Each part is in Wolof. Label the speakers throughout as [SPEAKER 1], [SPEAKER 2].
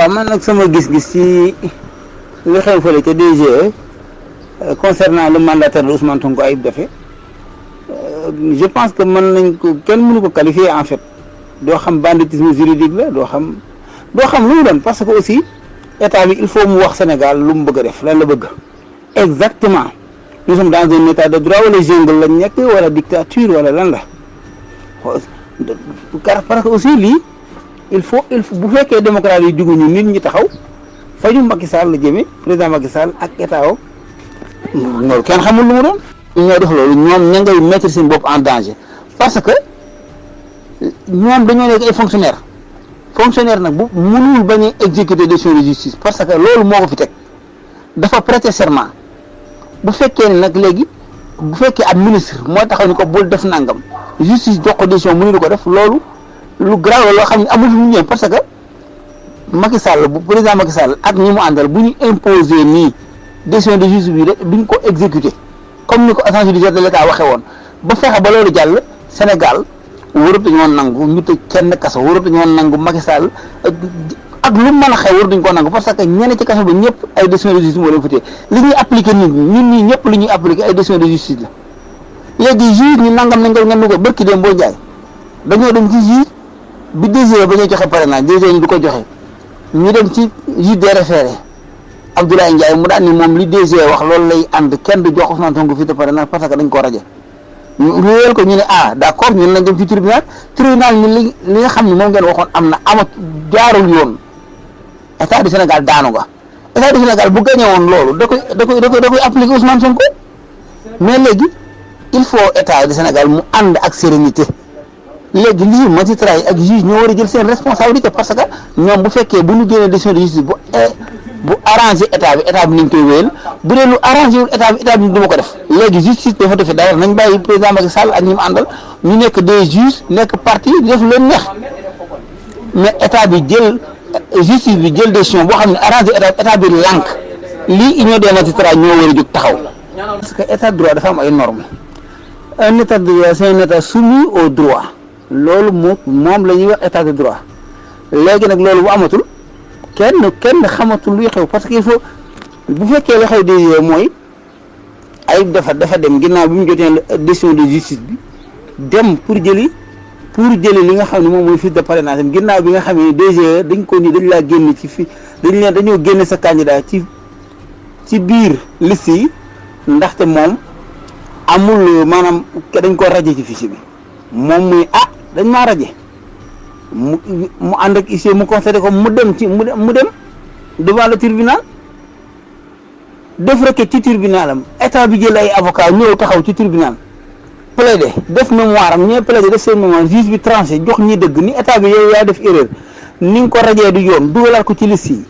[SPEAKER 1] waaw man nag sama gis-gis ci li xew fële ca DGE concernant le mandataire de Ousmane Sonko Ayib Daffé je pense que mën nañ ko kenn mënu ko qualifier en fait doo xam banditisme juridique la doo xam lu mu doon parce que aussi état bi il faut mu wax Sénégal lu mu bëgg a def lan la bëgg exactement nous sommes dans un état de droit wala jungle lañ nekk wala dictature wala lan la parce que aussi lii il faut bu fekkee démocrate yi dugguñu nit ñi taxaw fa ñu Macky Sall la jëmee président Macky Sall ak état o loolu kenn xamul lu mu doon ñoo def loolu ñoom ña ngay mettre seen bopp en danger parce que ñoom dañoo nekk ay fonctionnaire nag bu mënul bañ a exécuter décision de justice parce que loolu moo ko fi teg dafa prêter serment bu fekkee ne nag léegi bu fekkee ab ministre moo taxaw ni ko bul def nangam justice jox ko décision mënu ko def loolu lu grave loo xam ne amul fi mu ñëw parce que Macky Sall bu président Macky Sall ak ñi mu àndal bu ñu imposer nii décision de justice bi duñ ko exécuter comme ni ko agent judiciaire de l'État waxee woon ba fexe ba loolu jàll Sénégal warut ñoo nangu ñu tëj kenn kaso warut ñoo nangu Macky Sall ak lu mën a xew warut ko nangu parce que ñenn ci kaso ba ñëpp ay décision de justice moo leen fa téye li ñuy appliquer nit ñun ñii ñëpp li ñuy appliquer ay décision de justice la léegi juge ñu nangam nañ ko ngeen ko bërki dem boo jaay dañoo dem ci juge bi DGE ba ñuy joxe parrainage DGE ñu du ko joxe ñu dem ci juge des référés Abdoulaye Ndiaye mu daan ni moom li DGE wax loolu lay ànd kenn du jox Ousmane Sonko fii de parrainage parce que dañ ko raje ñu wéyal ko ñu ne d'accord ñun lañ dem ci tribunal ñun li nga xam ne moom ngeen waxoon am na jaarul yoon état du Sénégal daanu nga état du Sénégal bu gagné woon loolu da koy appliquer Ousmane Sonko mais léegi il faut état du Sénégal mu ànd ak sérénité léegi lii magistrat yi ak juge ñoo war a jël seen responsabilité parce que ñoom bu fekkee bu ñu génnee décision de justice bu arrangé état bi nañ koy wéyal bu dee lu arrangé wul état bi du ma ko def léegi justice dafa defi dara nañ bàyyi président Macky Sall ak ñi mu àndal ñu nekk des juges nekk parti def leen neex mais état bi jël justice bi jël décision boo xam ne arrangé état bi lànk lii union des magistrats ñoo war a jóg taxaw parce que état de droit dafa am ay normes un état de droit c'est un état soumis au droit loolu moom la ñuy wax état de droit léegi nag loolu bu amatul kenn xamatul luy xew parce que il faut bu fekkee la xew di mooy Ayib dafa dem ginnaaw bi mu jotee décision de justice bi dem pour jëli li nga xam ne moom mooy fiche de parrainage ginnaaw bi nga xam ne DGE dañ ko ni dañ laa génn ci fi dañoo génne sa candidat ci biir liste yi ndaxte moom amul maanaam dañ ko raje ci fiche bi moom muy dañ maa raje mu ànd ak huissier mu constaté ko mu dem devant le tribunal def requête ci tribunal am état bi jël ay avocat ñëw taxaw ci tribunal plaider def mémoire am ñooy plaider def seen mémoire juge bi tranché jox ñi dëgg ni état bi yow yaa def erreur ni nga ko rajee du yoon dugalaat ko ci liste yi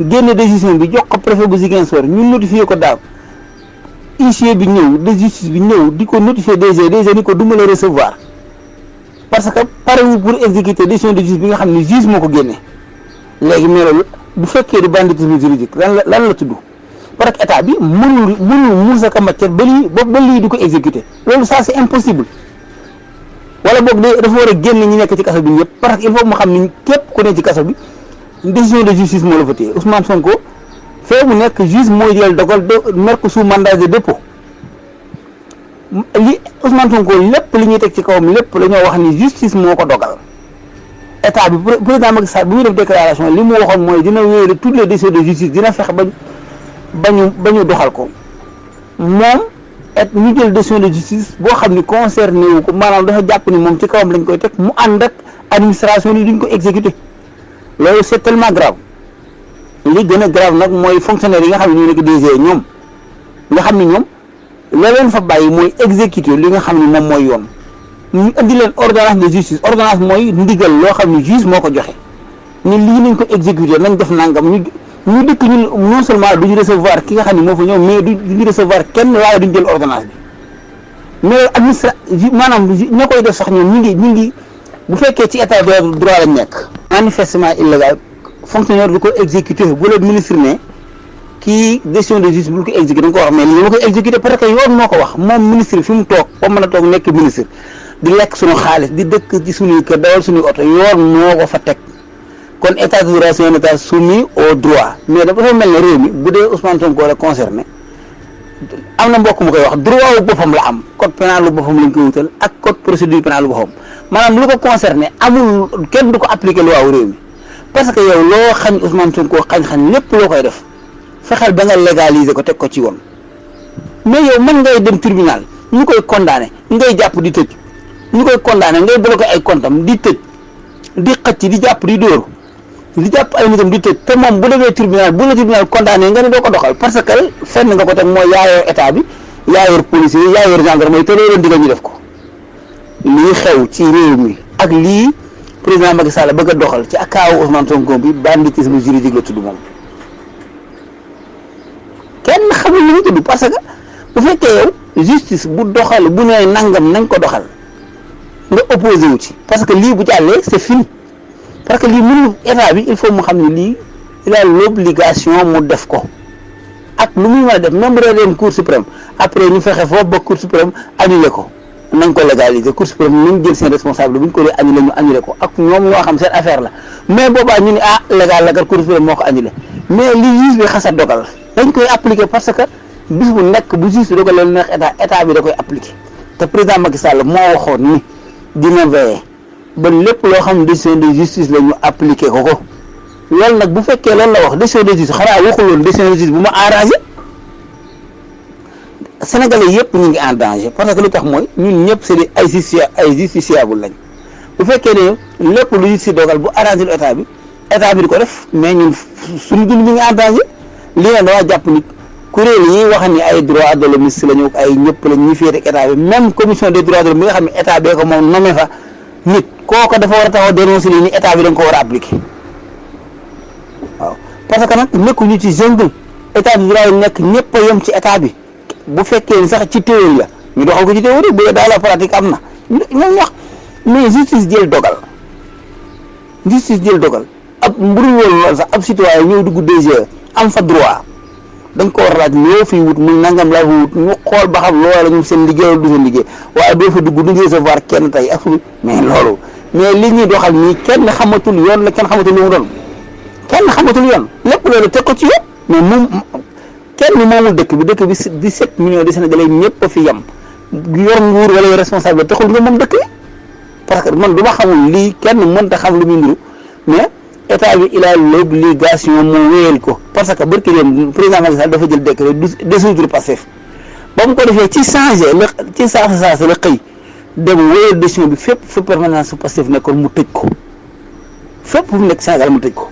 [SPEAKER 1] génne décision bi jox ko préfet bu Ziguinchor ñu notifié ko daaw huissier bi ñëw de justice bi ñëw di ko notifié DG ni ko du ma la recevoir parce que parewul pour exécuter décision de justice bi nga xam ne juge moo ko génne léegi mais loolu bu fekkee di banditisme juridique lan la tudd parce que état bi mënul Moussa Ka matière ba lii du ko exécuter loolu ça c'est impossible wala boog dafa war a génn ñi nekk ci kaso bi ñëpp parce que il faut mu xam ni képp ku ne ci kaso bi décision de justice moo la fa téye Ousmane Sonko fee mu nekk juge mooy jël dogal nekk sous mandat de dépôt li Ousmane Sonko lépp li ñuy teg ci kawam lépp la ñoo wax ni justice moo ko dogal état bi président Macky Sall bu ñu def déclaration li mu waxoon mooy dina wéyale toutes les décisions de justice dina fexe ba ñu doxal ko moom ñu jël décision de justice boo xam ni concerné wu ko maanaam dafa jàpp ni moom ci kawam lañ koy teg mu ànd ak administration ni duñ ko exécuter loolu c'est tellement grave li gën a grave nag mooy fonctionnaire yi nga xam ne ñoo nekk DG ñoom nga xam ni ñoom la leen fa bàyyi mooy exécuter li nga xam ne moom mooy yoon ñu indi leen ordonnance de justice ordonnance mooy ndigal loo xam ne juge moo ko joxe ni lii nañ ko exécuter nañ def nangam ñu dëkk ñun non seulement duñu recevoir ki nga xam ne moo fa ñëw mais duñu recevoir kenn waaye duñu jël ordonnance bi mais maanaam ña koy def sax ñoom ñi ngi bu fekkee ci état de droit lañ nekk manifestement illégal fonctionnaire du ko exécuter bu la ministre ne kii décision de justice bu ko exécuter da nga ko wax mais li ma koy exécuter parce que yoon moo ko wax moom ministre fi mu toog ba mën a toog nekk ministre di lekk suñu xaalis di dëkk ci suñuy kër dawal suñuy oto yoon moo ko fa teg kon état de droit c'est un état soumis au droit mais dafa mel ne réew mi bu dee Ousmane Sonko la concerné am na mbokk mu koy wax droit wu boppam la am code pénal lu boppam lañ koy wutal ak code procédure pénale lu boppam maanaam lu ko concerné amul kenn du ko appliquer loi wu réew mi parce que yow loo xañ Ousmane Sonko xañ lépp loo koy def fexeel ba nga légaliser ko teg ko ci yoon mais yow mën ngay dem tribunal ñu koy condamné ngay jàpp di tëj ñu koy condamné ngay bloqué ay comptam di tëj di xëcc di jàpp di dóor di jàpp ay nitam di tëj te moom bu demee tribunal bu la tribunal condamné nga ne doo ko doxal parce que fenn nga ko teg mooy yaayor état bi yaayor policier yi yaayor gendarmerie te loolu leen digal ñu def ko lii xew ci réew mi ak lii président Macky Sall bëgg a doxal ci akaawu Ousmane Sonko bi banditisme juridique la tudd moom kenn xamul lu mu tudd parce que bu fekkee yow justice bu doxal bu nee nangam nañ ko doxal nga opposé wu ci parce que lii bu jàllee c'est fini parce que lii mënul état bi il faut mu xam ne lii il a l'obligation mu def ko ak lu muy mën a def même bu dee dem cour suprême après ñu fexe foofu ba cour suprême annulé ko nañ ko légaliser cour suprême nañ jël seen responsable bu ñu ko dee annulé ñu annulé ko ak ñoom ñoo xam seen affaire la mais boobaa ñu ne ah légal la kat cour suprême moo ko annulé mais li juge bi xasa dogal dañ koy appliquer parce que bis bu nekk bu juge bi dogal leen neex état bi da koy appliquer te président Macky Sall moo waxoon ni dina veiller ba lépp loo xam ne décision de justice la ñu appliquer ko loolu nag bu fekkee loolu la wax décision de justice xanaa waxul woon décision de justice bu ma arrangé Sénégalais yëpp ñu ngi en danger parce que lu tax mooy ñun ñëpp c'est ay justiciable lañ bu fekkee ne lépp lu justice dogal bu arrangé lu état bi di ko def mais ñun suñu dund mi ngi en danger lii nag dama jàpp ni kuréel yi wax ni ay droits de l'homme la ñu ay ñëpp lañ ñuy féete ak état bi même commission des droits de l'homme bi nga xam ne état bee ko moom nommé fa nit kooku dafa war a taxaw dénoncer lii ni état bi da nga ko war a appliquer waaw parce que nag nekkuñu ci jungle état de droit yi nekk ñëpp a yem ci état bi bu fekkee ni sax ci théorie la ñu doxal ko ci théorie bu dee dans la pratique am na ñoom wax mais justice jël dogal ab mburu woon loolu sax ab citoyen ñëw dugg DG am fa droit dañ ko war a laaj ñoo fi wut mu nangam laa fi wut ñu xool ba xam loola ñu seen liggéey wala du seen liggéey waaye doo fa dugg du recevoir kenn tey ak mais loolu mais li ñuy doxal nii kenn xamatul yoon la kenn xamatul lu mu doon kenn xamatul yoon lépp loolu teg ko ci yoon mais moom kenn moomul dëkk bi 17 millions de Sénégalais ñëpp a fi yem yor nguur wala responsable taxul nga moom dëkk bi parce que man du ma xamul lii kenn mënta xam lu muy nuru mais état bi il a l'obligation mu wéyal ko parce que barki dem président Macky Sall dafa jël décret dissoudre Pastef ba mu ko defee ci changé la ci saa la xëy dem wéyal décision bi fépp fu permanence su Pastef nekkoon mu tëj ko fépp fu mu nekk Sénégal mu tëj ko